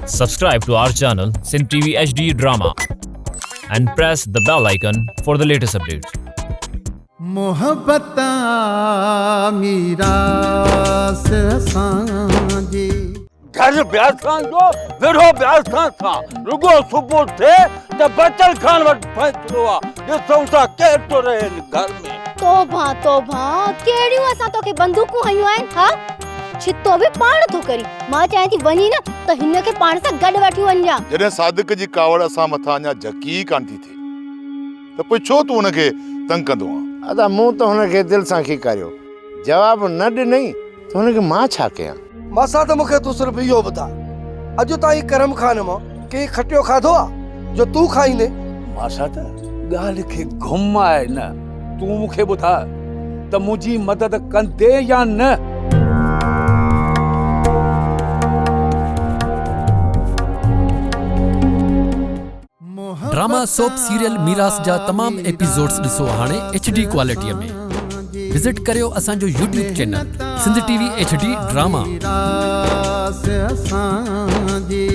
Subscribe to our channel Sindh TV HD Drama and press the bell icon for the latest updates. محبت آ ميراث اسان جي. گهر به اسان جو، ورهو به اسان سان، رڳو صبح ٿئي ته بچل خان وٽ فيصلو آ، ڏسون ٿا ڪير ٿو رهي هن گهر ۾. توبهان توبهان ڪهڙيون اسان توکي بندوقون هنيون آهن ها؟ ڇتو به پاڻ ٿو ڪرين. مان چاهيان ٿي وڃين نه ته هن کي پاڻ سان گڏ وٺي وڃجان. جڏهن صادق جي ڪاوڙ اسان مٿان اڃا جهڪي ئي ڪانه ٿي ٿئي ته پوء ڇو تون هن کي تنگ ڪندو آن؟ ادا مون ته هن کي دل سان کيڪاريو، جواب نه ڏنئي ته هن کي مان ڇا ڪيان؟ ماسات مون کي تون صرف اهو ٻڌاء اڄ تائين ڪرم خان مان ڪنهن کٽيو کاڌو آ جو تون کائيندين؟ ماسات ڳالهه کي گهماء نه، تون مون کي ٻڌاء ته منهنجي مدد ڪندين يا نه؟ ڊراما سوپ سيريل ميراث جا تمام ايپيسوڊز ڏسو هاڻي ايڇ ڊي ڪوالٽي ۾ وزٽ ڪريو اسان جو YouTube channel Sindh T V H D drama. ميراث اسان جي.